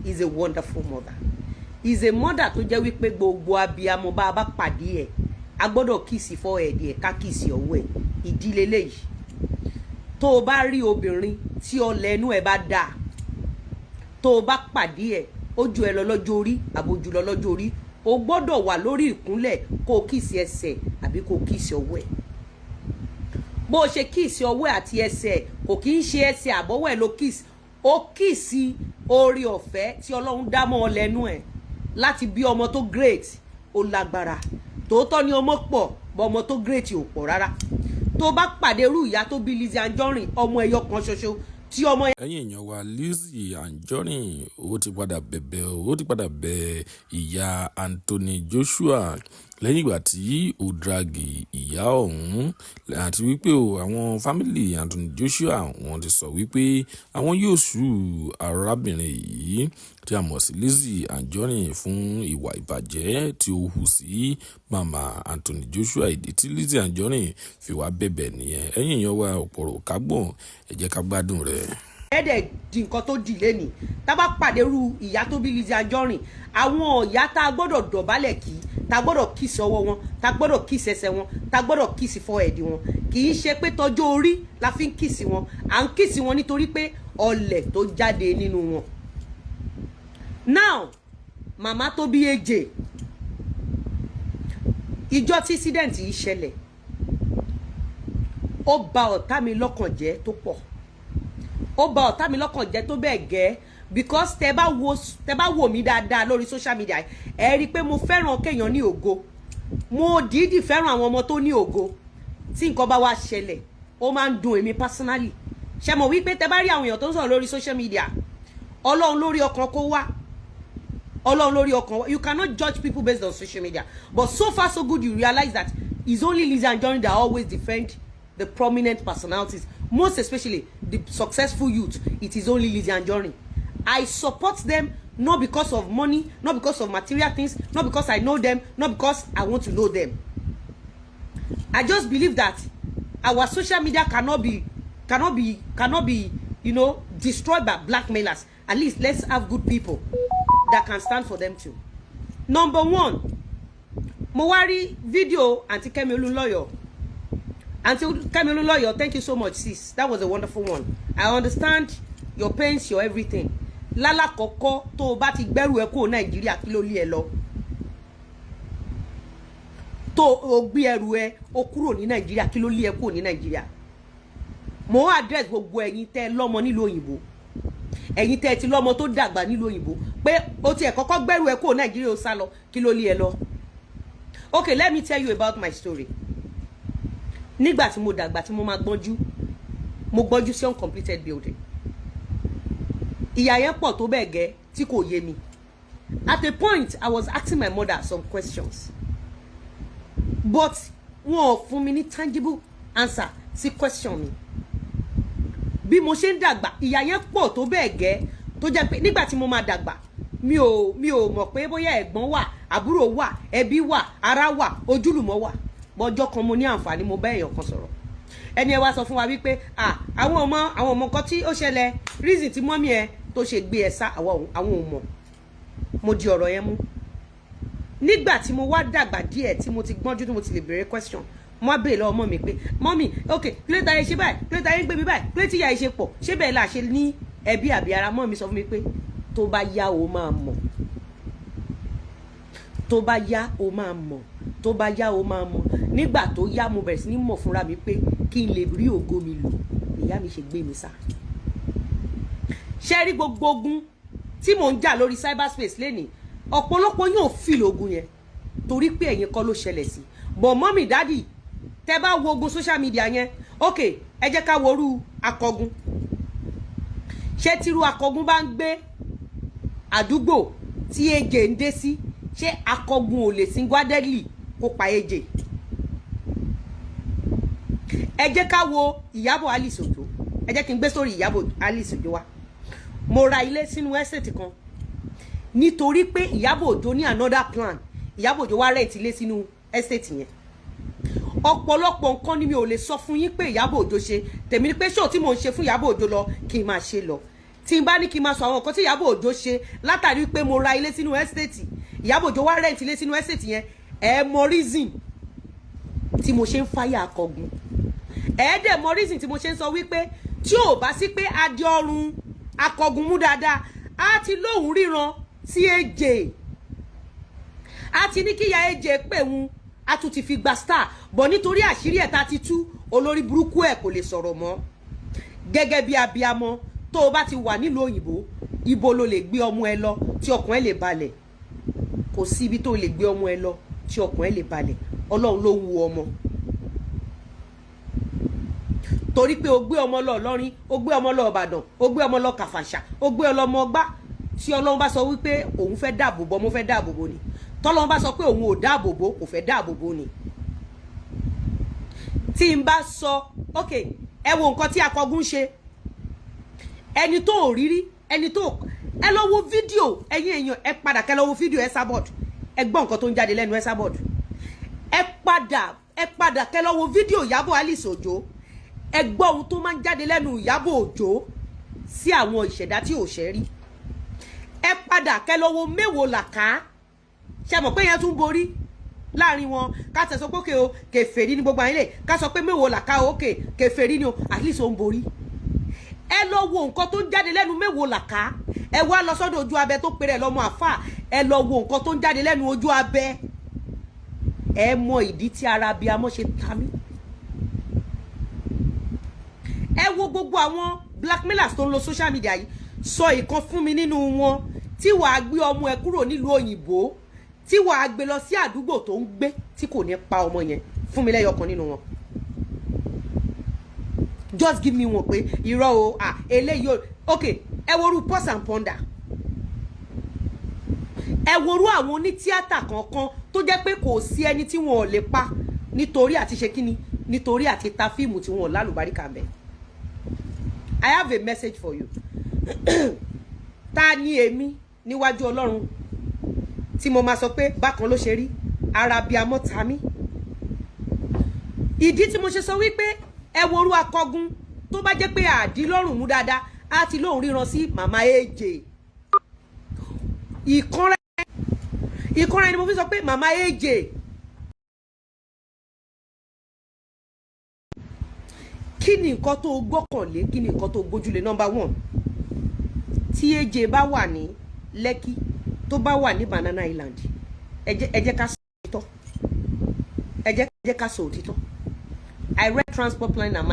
Is a wonderful mother, is a mother tó jẹ́ wípé gbogbo abiyamọ bá a bá pàdé ẹ̀, a gbọ́dọ̀ kiss forehead ẹ̀, ká kiss ọwọ́ ẹ̀. Ìdílé léyìí, tó o bá rí obìnrin tí ọlẹ̀ ẹnu ẹ̀ bá dáa, tó o bá pàdé ẹ̀, ó ju ẹ lọ lọ́jọ́ orí àbójú lọ lọ́jọ́ orí, o gbọ́dọ̀ wà lórí ìkúnlẹ̀ kó o kiss ẹsẹ̀ àbí kó o kiss ọwọ́ ẹ̀. Bó o ṣe kiss ọwọ́ ẹ̀ àti ẹsẹ̀, kò kí ń ṣe ẹsẹ̀ àbọ̀wọ́ ẹ̀ ló kiss, ó kiss oore ọ̀fẹ́ tí Ọlọ́run dá mọ́ ọ lẹ́nu ẹ̀ láti bí ọmọ tó great. Ó lágbára tòótọ́ ni ọmọ pọ̀ bọ́, ọmọ tó great ò pọ̀ rárá. Tó bá pàdé irú ìyá tó bí Lizzy Anjorin, ọmọ ẹyọ kan ṣoṣo tí ọmọ yẹn. Ẹ̀yin èèyàn wa, Lizzy Anjorin ó ti padà bẹ̀bẹ̀, ó ti padà bẹ ìyá Anthony Joshua lẹ́yìn ìgbà tí ó drag ìyá ọ̀hún, àti wípé o àwọn family Anthony Joshua, wọ́n ti sọ wípé àwọn yóò sue arábìnrin yìí tí a mọ̀ sí Lizzy Anjorin fún ìwà ìbàjẹ́ tí ó hù sí màmá Anthony Joshua. Ìdí tí Lizzy Anjorin fi wá bẹ̀bẹ̀ nìyẹn. Ẹ̀yin èèyàn wa, ọ̀pọ̀rọ̀ kágbọ̀n, ẹ jẹ́ ká gbádùn rẹ̀. Ẹ̀ẹ́dẹ̀ di nǹkan tó dì lẹ́nìí. Tá bá pàdé irú ìyá tó bí Lizzy Anjorin, àwọn ìyá tá a gbọ́dọ̀ dọ̀bálẹ̀ kí, tá a gbọ́dọ̀ kiss ọwọ́ wọn, tá a gbọ́dọ̀ kiss ẹsẹ̀ wọn, tá a gbọ́dọ̀ kiss forehead wọn. Kì í ṣe pé tọjọ́ orí la fi ń kiss wọn, à ń kiss wọn nítorí pé ọlẹ̀ tó jáde nínú wọn. Now, màmá tó bí AJ, ìjọ tí incident yìí ṣẹlẹ̀, ó bà ọ̀tá mi lọ́kàn jẹ́ tó pọ̀. Ó bà ọ̀tá mi lọ́kàn jẹ́ tó bẹ́ẹ̀ gẹ́, because tẹ bá wo mí dáadáa lórí social media, ẹ rí i pé mo fẹ́ràn kéèyàn ní ògo. Mo dìídì fẹ́ràn àwọn ọmọ tó ní ògo. Tí nǹkan bá wá ṣẹlẹ̀, ó máa ń dùn èmi personally. Ṣe mọ̀ wípé tẹ bá rí àwọn èèyàn tó ń sọ̀rọ̀ lórí social media, Ọlọ́run lórí ọkàn kó wá, Ọlọ́run lórí ọkàn wá. You cannot judge people based on social media, but so far so good, you realize that it's only Lizzy Anjorin that always defend the prominent personalities, most especially the successful youth. It is only Lizzy Anjorin. I support them not because of money, not because of material things, not because I know them, not because I want to know them. I just believe that our social media cannot be destroyed by blackmailers. At least let's have good people that can stand for them too. Number one, mo wá rí fídíò Aunty Kẹ́mi Olúnlọ́yọ̀. Aunty Kẹ́mi Olúnlọ́yọ̀, thank you so much, sis. That was a wonderful one. I understand your pains, your everything. Lálàkọ́kọ́, tó o bá ti gbẹ́rù ẹ kúrò Nàìjíríà, kí ló lé ẹ lọ? Tó o gbé ẹrù ẹ o kúrò ní Nàìjíríà, kí ló lé ẹ kúrò ní Nàìjíríà? Mo ń address gbogbo ẹ̀yin tẹ́ ẹ lọ́mọ nílùú òyìnbó, ẹ̀yin tẹ́ ẹ ti lọ́mọ tó dàgbà nílùú òyìnbó, pé o tiẹ̀ kọ́kọ́ gbẹ́rù ẹ kúrò Nàìjíríà, o sá lọ, kí ló lé ẹ lọ? Okay, let me tell you about my story. Nígbà tí mo dàgbà, tí mo máa gbọ́njú, mo gbọ́njú sí uncompleted building. Ìyà yẹn pọ̀ tó bẹ́ẹ̀ gẹ́ tí kò yé mi. At a point, I was asking my mother some questions, but wọn ò fún mi ní tangible answer sí question mi. Bí mo ṣe ń dàgbà, ìyà yẹn pọ̀ tó bẹ́ẹ̀ gẹ́ tó jẹ́ pé nígbà tí mo máa dàgbà, mi ò mọ̀ pé bóyá ẹ̀gbọ́n wà, àbúrò wà, ẹbí wà, ará wà, ojúlùmọ̀ wà. Bọ́jọ́ kan, mo ní àǹfààní, mo bá èèyàn kan sọ̀rọ̀. Ẹni ẹ wá sọ fún wa wípé àwọn ọmọ nǹkan tí ó ṣẹlẹ̀, reason tí mummy ẹ tó ṣe gbé ẹ sá, àwọn ò mọ̀. Mo di ọ̀rọ̀ yẹn mú. Nígbà tí mo wá dàgbà díẹ̀, tí mo ti gbọ́njú, tí mo ti lè béèrè question, mo wá béèrè lọ́wọ́ mummy pé, "Mummy, ok, kí ló ta ẹ ṣe báyìí? Kí ló ta ẹ ń gbé mi báyìí? Kí ló tí ìyá ẹ ṣe pọ̀? Ṣé bẹ́ẹ̀ la ṣe ní ẹbí àbí ara?" Mummy sọ fún mi pé tó bá yá, o máa mọ̀. Tó bá yá, o máa mọ̀. Tó bá yá, o máa mọ̀. Nígbà tó yá, mo bẹ̀rẹ̀ sí ní mọ̀ fúnra mi pé kí n lè rí ògo mi lò, ìyá mi ṣe gbé mi sá. Ṣé rí gbogbo ogun tí mò ń jà lórí cyberspace lénìí, ọ̀pọ̀lọpọ̀ yóò fìlò ogun yẹn torí pé ẹ̀yin kọ́ ló ṣẹlẹ̀ sí. But mummy, daddy, tẹ́ bá wo ogun social media yẹn, ok, ẹ jẹ́ ká worú akọgun. Ṣé tírú akọgun bá ń gbé àdúgbò tí AJ ń dé sí, ṣé akọgun ò lè single-handedly kó pa AJ? Ẹ jẹ́ ká wo Ìyábọ̀ Alice Òjó. Ẹ jẹ́ kí n gbé sórí Ìyábọ̀ Alice Òjó wa. Mo ra ilé sínú estate kan nítorí pé Ìyábọ̀ Òjó ní another plan. Ìyábọ̀ Òjó wá rent ilé sínú estate yẹn. Ọ̀pọ̀lọpọ̀ nǹkan ni mi ò lè sọ fún yín pé Ìyábọ̀ Òjó ṣe. Tèmi ni pé ṣó tí mò ń ṣe fún Ìyábọ̀ Òjó lọ, kí n máa ṣe lọ. Tí n bá ní kí n máa sọ àwọn nǹkan tí Ìyábọ̀ Òjó ṣe látàrí pé mo ra ilé sínú estate, Ìyábọ̀ Òjó wá rent ilé sínú estate yẹn, ẹ mọ reason tí mo ṣe ń fáyà akọgun. Ẹ dẹ̀ mọ reason tí mo ṣe ń sọ wípé tí ò bá sí pé adé ọrùn akọgun mú dáadáa, á ti lóhùn ríran sí AJ, á ti ní kíyà AJ pè wọn, á tún ti fi gba star bọ̀. Nítorí àṣírí ẹ̀ tá ti tú, olórí burúkú ẹ̀ kò lè sọ̀rọ̀ mọ́. Gẹ́gẹ́ bí abiamọ, tó o bá ti wà nílùú òyìnbó, ibo ló lè gbé ọmọ ẹ lọ tí ọkàn ẹ lè balẹ̀? Kò sí ibi tó lè gbé ọmọ ẹ lọ tí ọkàn ẹ lè balẹ̀. Ọlọ́run ló ń wo ọmọ, torí pé o gbé ọmọ lọ Ìlọrin, o gbé ọmọ lọ Ìbàdàn, o gbé ọmọ lọ Kàfàǹṣà, o gbé ọlọmọ ọgbá. Tí Ọlọ́run bá sọ wípé òun fẹ́ dáàbò bo ọmọ, fẹ́ dáàbò bo ni. Tọ́lọ́run bá sọ pé òun ò dáàbò bo, kò fẹ́ dáàbò bo ni. Tí n bá sọ, ok, ẹ wo nǹkan tí akọgun ṣe, ẹni tó ò rírí, ẹni tó ẹ lọ wo fídíò. Ẹ̀yin èèyàn, ẹ padà kẹ́ lọ wo fídíò Esabod. Ẹ gbọ́ nǹkan tó ń jáde lẹ́nu Esabod. Ẹ padà, ẹ padà kẹ́ lọ wo fídíò Ìyábọ̀ Alice Òjó. Ẹ gbọ́ ohun tó máa ń jáde lẹ́nu Ìyábọ̀ Òjó sí àwọn ìṣẹ̀dá tí ò ṣẹ́ rí. Ẹ padà kẹ́ lọ wo Mẹ́wòó Làká. Ṣe mọ̀ pé yẹn tún borí láàrin wọn? Ká tẹ̀sán pé òkè o, kèfèrí ní gbogbo àwọn ilé. Ká sọ pé Mẹ́wòó Làká, òkè kèfèrí ni o, at least ó ń borí. Ẹ lọ wo nǹkan tó ń jáde lẹ́nu Mẹ́wòó Làká. Ẹ wá lọ sọ́dọ̀ Ojú Abẹ tó pèrè lọ́mọ àfà. Ẹ lọ wo nǹkan tó ń jáde lẹ́nu Ojú Abẹ. Ẹ mọ ìdí tí ara abiyamọ ṣe ta mí. Ẹ wo gbogbo àwọn blackmailers tó ń lo social media yìí. Sọ ìkan fún mi nínú wọn tí wàá gbé ọmọ ẹ kúrò nílùú òyìnbó, tí wàá gbé lọ sí àdúgbò tó ń gbé, tí kò ní pa ọmọ yẹn. Fún mi lẹ́yọ̀kan nínú wọn. Just give me one pé irọ́ o. Ah, eléyìí o. Ok, ẹ worú Pause and Ponder, ẹ worú àwọn onítíátà kankan tó jẹ́ pé kò sí ẹni tí wọn ò lè pa nítorí àti ṣe kíni, nítorí àti ta fíìmù tí wọn ò lálùbáríkà bẹ́ẹ̀. I have a message for you. Ta ni èmi níwájú Ọlọ́run tí mo máa sọ pé bákan ló ṣe rí? Ara bíi amọ́ ta mí. Ìdí tí mo ṣe sọ wípé ẹ worú akọgun, tó bá jẹ́ pé àdí lọ́rùn mú dáadáa, á ti lóun ríran sí màmá AJ. Ìkanra, ìkanra ni mo fi sọ pé màmá AJ. Kí ni nǹkan tó gbọ́kànlé? Kí ni nǹkan tó gbójúlé? Number one, tí AJ bá wà ní Lẹ́kì, tó bá wà ní Banana Island, ẹ jẹ́ ká sọ òtítọ́. Ẹ jẹ́ ká sọ òtítọ́. I read transport plan and